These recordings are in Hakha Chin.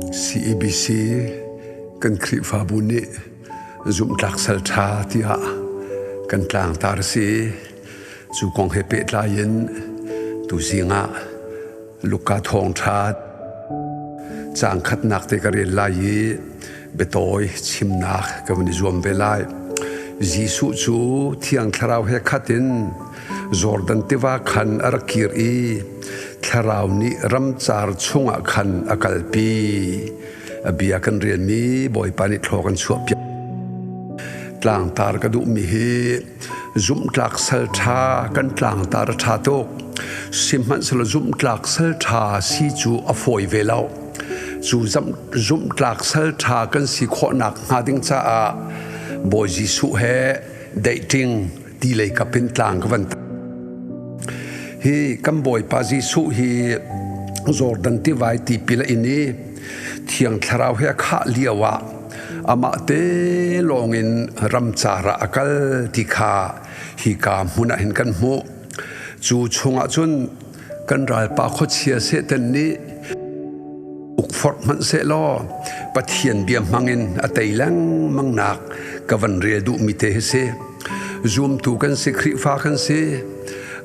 CEBC kan Khrihfabu nih zumhtlak sal ṭha tiah kan tlangtar a si. Cu kong he pehtlai in tuzing ah Luka thawngṭha caang khatnak te ka rel lai i biatawi chimnak ka vun i zuam ve lai. Jesuh cu Thiang Thlarau he khat in Jordan tiva khan a rak kir i Thlarau nih ramcar chungah khan a kalpi. A bia kan relmi Bawipa nih thlaw kan chuahpiak. Tlangtar ka duhmi hi zumhtlak sal ṭha kan tlangtar a ṭha tuk. Sihmanhsehlaw zumhtlak sal ṭha si cu a fawi ve lo. Cu zumhtlak sal ṭha kan si khawhnak hnga ding caah Bawi Jesuh he daihṭing ti lei kap in tlang ka van hi kan Bawipa Jesuh hi Jordan tivai tipil a in i Thiang Thlarau he a khah lio ah amah te lawngin ramcar ah a kal ti kha hika hmun ah hin kan hmuh. Cu chungah cun kan ralpa khuachia Satan nih ukforh hmanh sehlaw Pathian bia hmangin a tei lengmang nak ka van rel duhmi te hi si. Zumtu kan si, Khrihfa kan si.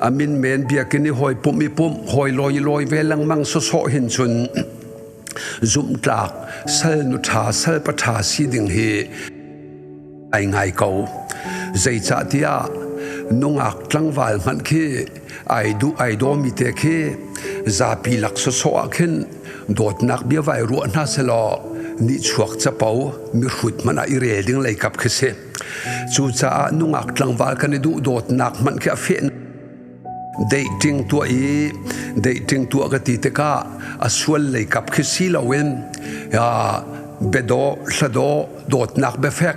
A min men biakinn i hawi pumh i pumh, hawi lawi i lawi ve lengmang sawsawh hin cun zumhtlak sal nu ṭha sal pa ṭha si ding hi ai ngai ko. Zeicahtiah nungak tlangval hmanh khi ai duh ai dawmi te khi zapi lak sawsawh ah khin dawtnak bia vai ruah hna selaw nihchuak capo mihrut hmanh ah i rel ding lei kap khi si. Cucaah nungak tlangval kan i duh dawtnak hmanh khi a feh dating tuah i dating tuah ka ti tikah a sual lei kap khi si loin biadawh hladawh dawtnak biafek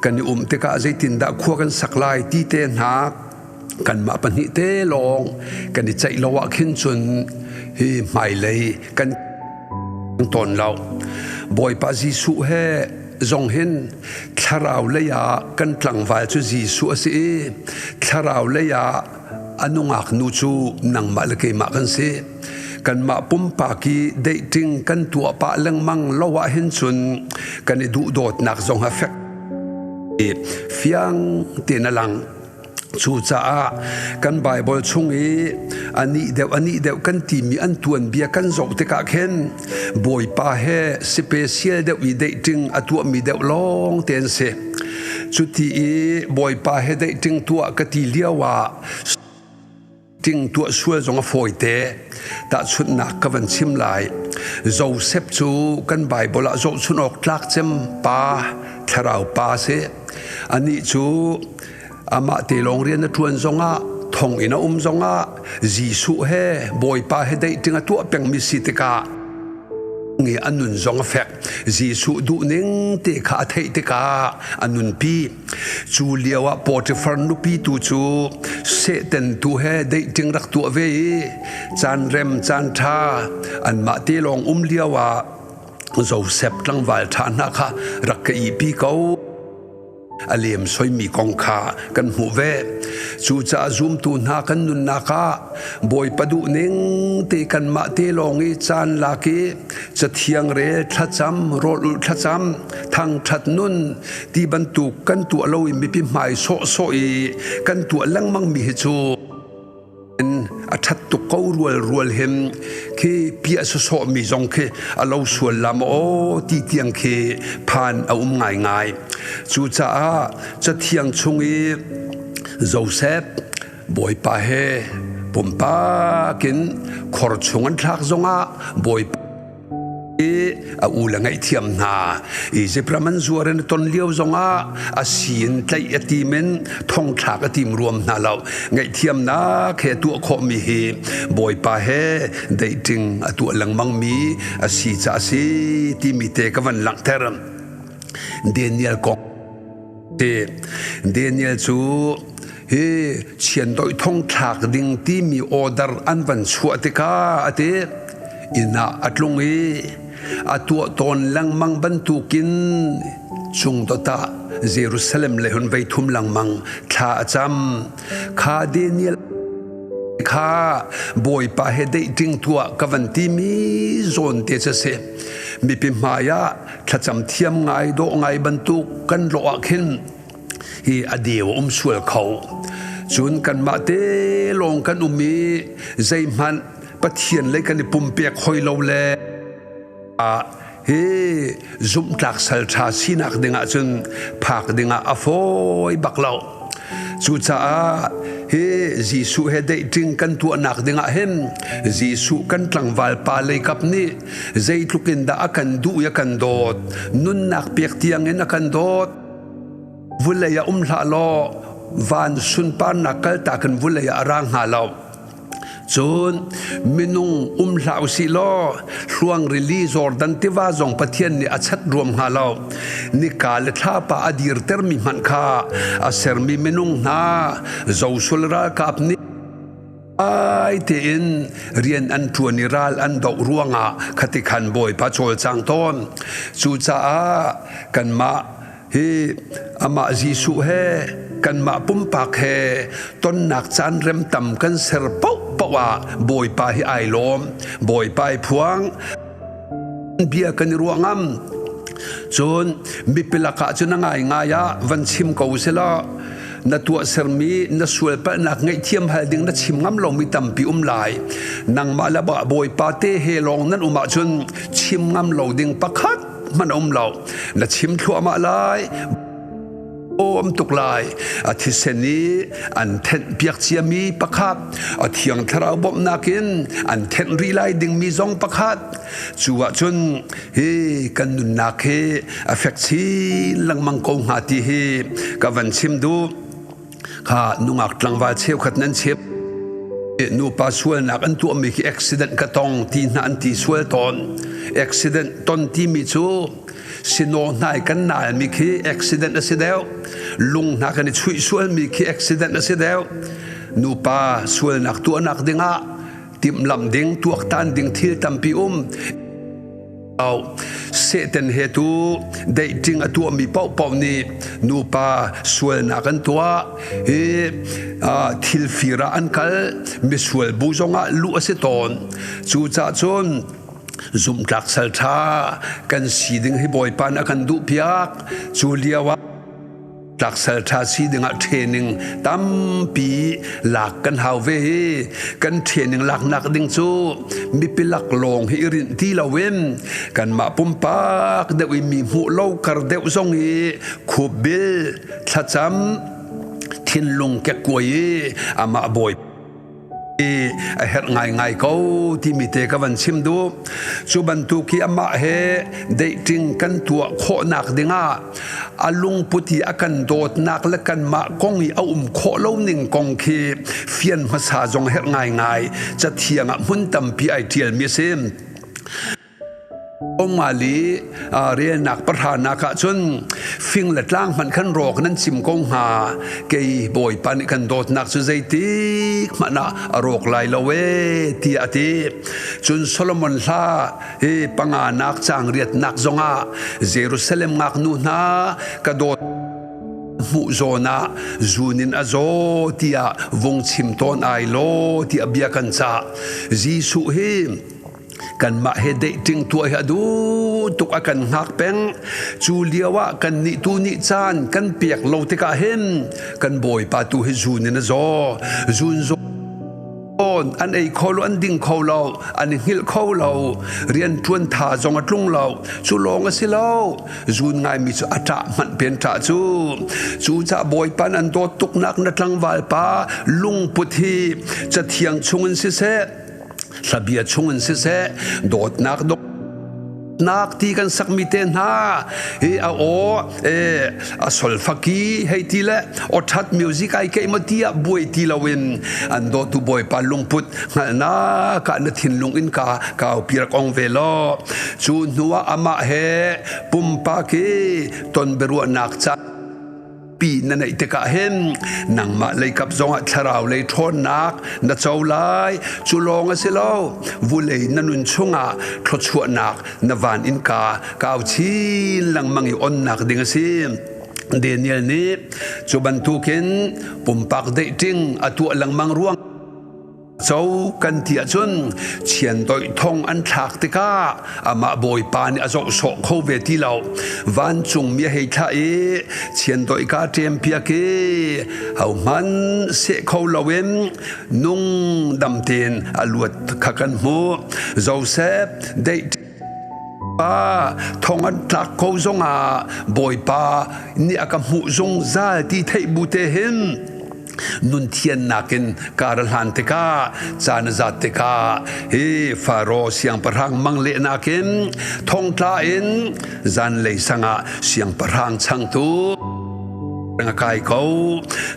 kan i um tikah zeitindah khua kan sak lai ti te hna kanmah pahnih te lawng kan i ceih lo ah khin cun hi hmailei kan tawn lo. Bawipa Jesuh he zong hin thlarau lei ah kan tlangval cu Jesuh a si i thlarau lei ah a nungak nu cu nangmah le keimah kan si. Kanmah pumpak i dating kan tuah pah lengmang lo ah hin cun kan i duhdawtnak zong a fek fiang tein a lang. Cucaah kan Baibal chung i anih deuh anih deuh kan timi an tuanbia kan zoh tikah khin Bawipa he special deuh i dating a tuahmi deuh lawng te an si. Cuti i Bawipa he dating tuah ka ti lio ah ting tuah sual zong a fawite. Tahchunhnak ka van chim lai. Joseph cu kan Baibal ah zohchunh awk tlak cem pa, thlarau pa a si. Anih cu amah te lawng rian a ṭuan zongah thonginn a um zongah Jesuh he Bawipa he daihṭing a tuah pengmi si tikah ngi a nun zong a fek. Jesuh duhning te kha a theih tikah a nunpi. Cu lio ah Potifar nupi tu cu Satan tu he daihṭing rak tuah ve i caan rem caan ṭha anmah te lawng um lio ah Joseph tlangval ṭha hna kha rak ka ihpi ko. A lem soimi kong kha kan hmuh ve. Cucaah zumtu hna kan nunnak ah Bawipa duhning te kanmah te lawng i caan lak i cathiang rel thlacam, rawl ulh thlacam, thangṭhat nun ti bantuk kan tuah lo i mipi hmai sawhsawh i kan tuah lengmang mi hi cu a ṭhat tuk ko rual rual hin khi piah sawsawh mi zong khi a lo sual la maw aw ti tiang khi phan a um ngaingai. Cucaah cathiang chung i Joseph Bawipa he pumpak in khor chung an thlak zongah Bawipa i a u le ngaihthiam hna. Izipt ram an zuar in a ton lio zongah a si in tlaih a tim in thongthlak a tim ruam hna lo. Ngaihthiamnak he tuah khawhmi hi Bawipa he dating a tuah lengmangmi a si ca a si timi te ka van langhter. Daniel kong te Daniel cu hi chiandoih thongthlak ding timi order an van chuah tikah a ti inn ah a tlung i a tuah tawn lengmang bantukin cung dot ah Jerusalem le hun vei thum lengmang thla a cam kha Daniel kha Bawipa he dating tuah ka van timi zawn te cu si. Mipi hmai ah thlacam thiam ngai dawh ngai bantuk kan lawh ah khin hi a deu a um sual kho. Cun kanmah te lawng kan um i zeihmanh Pathian lei kan i pumpek hoi lo le hi zumhtlak salṭha sinak dingah cun phak dingah a fawi bak lo. Cucaah hi Jesuh he dating kan tuahnak dingah hin Jesuh kan tlangval pa leikap nih zeitluk in dah a kan duh i a kan dawt, nunnak pek tiangin a kan dawt. Vulei ah um hlah law van sunparnak kaltak in vulei ah a ra hnga lo. Cun minung um hlah usih law hluang rili Jordan tiva zong Pathian nih a chat ruam hnga lo. Nika le thlapa a dirtermi hmanh kha a sermi minung hna zosul ralkap nih ai tein rian an ṭuan i ral an doh ruangah khati khan Bawipa cawlcang tawn. Cucaah kanmah Hi amah Jesuh he kanmah pumpak he tonnak caan rem tam kan ser paohpaoh ah Bawipa hi ai lawm, Bawipa ai phuang. Bia kan i ruah ngam. Cun mipi lakah cun a ngaingai ah van chim ko selaw na tuahsermi na sualpalhnak ngaihthiam hal ding na chim ngam lomi tampi um lai. Nangmah le Bawipa te he lawng nan um ahcun chim ngam lo ding pakhat hmanh a um lo na chim thluahmah lai awm tuk lai a thisen i an thenh piak ciami pakhat a thiang thlarau bawmhnak in an thenh rih lai dingmi zong pakhat cu ahcun hi kan nunnak hi a fek chin lengmang ko hnga ti hi ka van chim duh Kha nungak tlangval cheukhat nan chim. Nupa sualnak an tuahmi khi accident ka tong ti hna an ti sual tawn. Accident ton timi cu sino hna i kan nalmi khi accident a si deuh. Lung hna kan i chuih sualmi khi accident a si deuh. Nupa sualnak tuahnak dingah timhlamh ding, tuaktan ding thil tampi um. Satan he tu dating a tuahmi paohpaoh nih nupa sualnak an tuah hi thil fir ah an kal misual bu zongah luh a si tawn cucaah cun zumhtlak salṭha kan si ding hi Bawipa nih a kan duhpiak cu lio ah Tlaksal ṭha si dingah training tampi lak kan hau ve hi. Kan training laknak ding cu mipi lak lawng hi i rinh ti loin kanmah pumpak deuh i mi hmuh lo kar deuh zong hi khupbil thlacam thinlung kekkuai i amah bawi a herh ngaingai ko timi te ka van chim duh. Cu bantuk hi amah he dating kan tuah khawhnak dingah a lungput i a kan dawtnak le kanmah kong i a um khawh lo ning kong khi fian hmasa zong herh ngaingai cathiang ah hmun tampi ai ṭialmi a si. Omali relnak pahranak ah cun fing le tlang hmanh khan rawk nan chim ko hnga kei Bawipa nih kan dawtnak cu zeitik hmanh ah a rawk lai lo ee tiah a ti. Cun Solomon hla hi panganak caang riatnak zongah Jerusalem ngaknu hna ka dawt hmuh zawn ah zun in a zaw tiah vung chim tawn ai law tiah bia kan cah. Jesuh hi Kanmah he dating tuah hi a duh tuk a kan hngak peng. Cu lio ah kannih tu nih caan kan pek lo tikah hin kan bawipa tu hi zun in a zaw. Zun zaw an ei kho lo, an ding kho lo, an i hngilh kho lo, rian ṭuan tha zong a tlung lo. Cu lawng a si lo. Zun ngaimi cu a ṭah hmanh pen ṭah cu. Cu cah bawipa an dawt tuknak na tlangval pa lungput hi cathiang chungin siseh, hlabia chung in siseh dawtnak nak ti kan sakmi te hna hi a aw e a solfaki hei ti le aw that music ai keih maw ti ah buai ti loin an dawtu bawipa lungput hngalhnak ah na thinlung in ka kau pirak ong ve law cu hnu ah amah he pumpak i ton biaruahnak ca pi na neih tikah hin nangmah leikap zongah thlarau lei ṭhawnnak na co lai. Cu lawng a si lo, vulei na nun chungah thluachuahnak na van innka kau chin lengmang i onnak ding a si. Daniel nih cu bantukin pumpak dating a tuah lengmang ruang. Co kan ti ahcun chiandoih thong an thlak tikah amah Bawipa nih a zoh sawh kho ve ti lo. Vancungmi a hei thlah i chiandoih ka ṭem piak i hohmanh seh kho loin nung dam tein a luat kha kan hmuh. Joseph deih pa thong an tlak ko zongah Bawipa nih a ka hmuh zungzal ti theih bu te hin nun thiannak in kar a hlan tikah caan a zat tikah hi Faro siangpahrang mang lehnak in thongtla in zanlei sangah siangpahrang changtu a kai ko.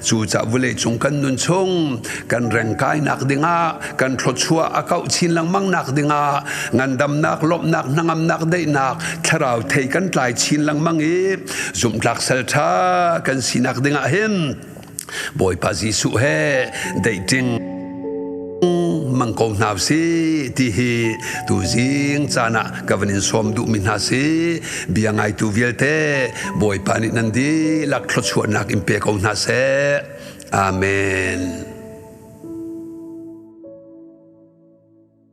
Cucaah vulei cung kan nun chung kan rengkainak dingah, kan thluachuah a kauh chin lengmang nak dingah, ngandamnak, lawmhnak, hnangamnak, daihnak, thlarau thei kan tlai chin lengmang i zumhtlak salṭha kan sinak dingah hin Bawipa Jesuh he daihṭing mang ko hna si ti hi tuzing caan ah ka van in sawm duhmi hna si. Bia ngaitu vialte, Bawipa nih nan dihlak thluachuahnak in pe ko hna seh. Amen.